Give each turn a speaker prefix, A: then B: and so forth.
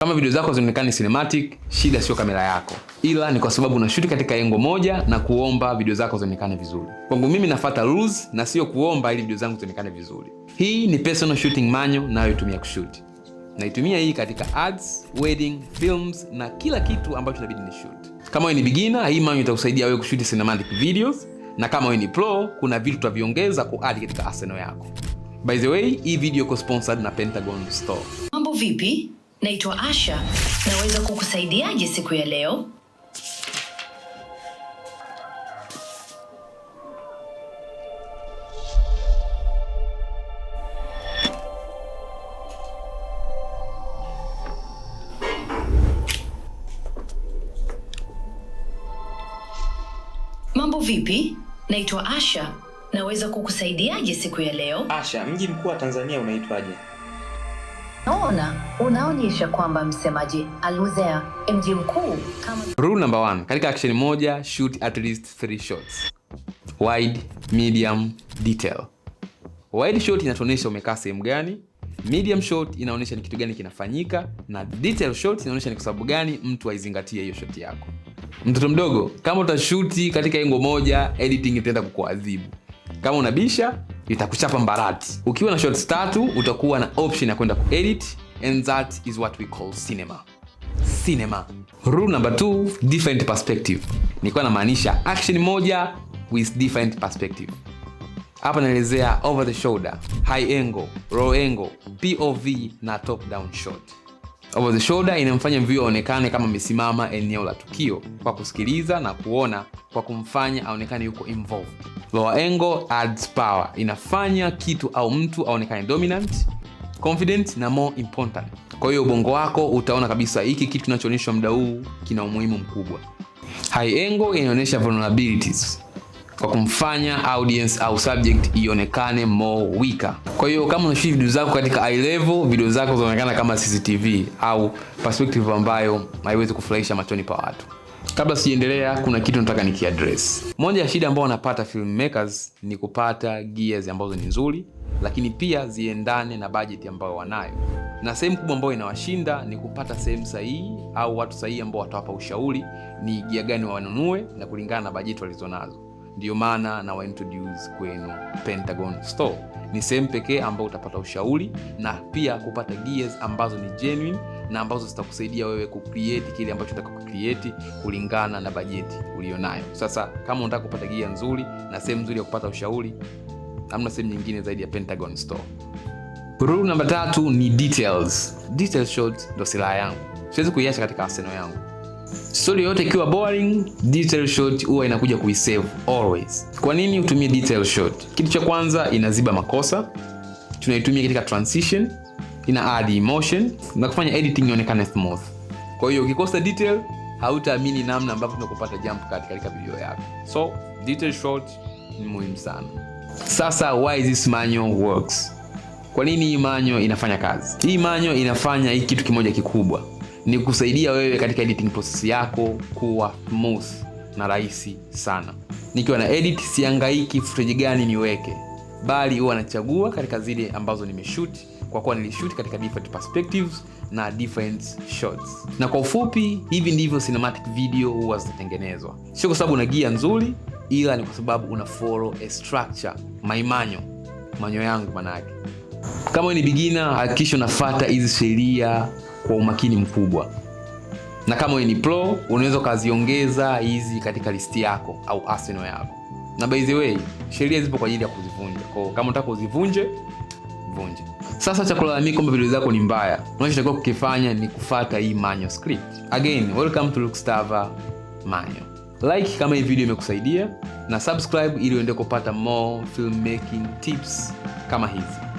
A: Kama video zako zinaonekana cinematic, shida sio kamera yako, ila ni kwa sababu unashoot katika angle moja na kuomba video zako zionekane vizuri. Kwangu mimi nafuata rules na sio kuomba ili video zangu zionekane vizuri. Hii ni personal shooting manual nayoitumia kushoot. Naitumia hii katika ads, wedding, films na kila kitu ambacho inabidi ni shoot. Kama wewe ni beginner, hii manual itakusaidia wewe kushoot cinematic videos, na kama wewe ni pro, kuna vitu tutaviongeza kuadd katika arsenal yako. By the way, hii video iko sponsored na Pentagon Store.
B: Mambo vipi? Naitwa Asha. Naweza kukusaidiaje siku ya leo? Mambo vipi? Naitwa Asha. Naweza kukusaidiaje siku ya leo?
C: Asha, mji mkuu wa Tanzania unaitwaje?
B: Naona unaonyesha kwamba msemaji alielezea mji mkuu kama
A: Rule number one, katika action moja shoot at least 3 shots. Wide, medium, detail. Wide shot inatuonyesha umekaa sehemu gani, medium shot inaonyesha ni kitu gani kinafanyika, na detail shot inaonyesha ni kwa sababu gani mtu aizingatie hiyo shot yako. Mtoto mdogo, kama utashuti katika angle moja, editing itaenda kukuadhibu. Kama unabisha, itakuchapa mbarati. Ukiwa na shots tatu, utakuwa na option ya kwenda kuedit, and that is what we call cinema. Cinema. Rule number 2, different perspective. Nilikuwa namaanisha action moja with different perspective. Hapa naelezea over the shoulder, high angle, low angle, POV na top down shot. Over the shoulder inamfanya viewer aonekane kama amesimama eneo la tukio kwa kusikiliza na kuona, kwa kumfanya aonekane yuko involved. Lower angle adds power, inafanya kitu au mtu aonekane dominant, confident na more important. Kwa hiyo ubongo wako utaona kabisa hiki kitu kinachoonyeshwa muda huu kina umuhimu mkubwa. High angle inaonyesha vulnerabilities kwa kumfanya audience au subject ionekane more weaker. Kwa hiyo kama unashoot video zako katika eye level, video zako zinaonekana kama CCTV au perspective ambayo haiwezi kufurahisha machoni pa watu. Kabla sijaendelea, kuna kitu nataka nikiaddress. Moja ya shida ambayo wanapata filmmakers ni kupata gears ambazo ni nzuri, lakini pia ziendane na budget ambayo wanayo. Na sehemu kubwa ambayo inawashinda ni kupata sehemu sahihi au watu sahihi ambao watawapa ushauri ni gear gani wanunue na kulingana na budget walizonazo. Ndio maana na wa introduce kwenu Pentagon Store. Ni sehemu pekee ambayo utapata ushauri na pia kupata gears ambazo ni genuine na ambazo zitakusaidia wewe kucreate kile ambacho unataka kucreate kulingana na bajeti ulionayo. Sasa kama unataka kupata gear nzuri na sehemu nzuri ya kupata ushauri, hamna sehemu nyingine zaidi ya Pentagon Store. Rule namba 3 ni details. Detail shot ndo silaha yangu. Siwezi kuiacha katika arsenal yangu. Story yote ikiwa boring, detail shot huwa inakuja kuisave always. Kwa nini utumie detail shot? Kitu cha kwanza, inaziba makosa. Tunaitumia katika transition, ina add emotion na kufanya editing ionekane smooth. Kwa hiyo ukikosa detail, hautaamini namna ambavyo tunakupata jump cut katika video yako. So detail shot ni muhimu sana. Sasa why this manual works? Kwa nini hii manual inafanya kazi? Hii manual inafanya hii kitu kimoja kikubwa, ni kusaidia wewe katika editing process yako kuwa smooth na rahisi sana. Nikiwa na edit sihangaiki footage gani niweke, bali huwa nachagua katika zile ambazo nimeshoot, kwa kuwa nilishoot katika different perspectives na different shots. Na kwa ufupi, hivi ndivyo cinematic video huwa zinatengenezwa. Sio kwa sababu una gear nzuri, ila ni kwa sababu una follow a structure. My manual, manual yangu maana yake. Kama wewe ni beginner, hakikisha unafuata hizi sheria kwa umakini mkubwa. Na kama wewe ni pro, unaweza ukaziongeza hizi katika listi yako au arsenal yako. Na by the way, sheria zipo kwa ajili ya kuzivunja. Kwa hiyo kama unataka kuzivunje, vunje. Sasa cha kulalamika kwamba video zako ni mbaya, unachotakiwa kukifanya ni kufuata hii manual script. Again, welcome to Luxtava Manual. Like kama hii video imekusaidia na subscribe ili uendelee kupata more filmmaking tips kama hizi.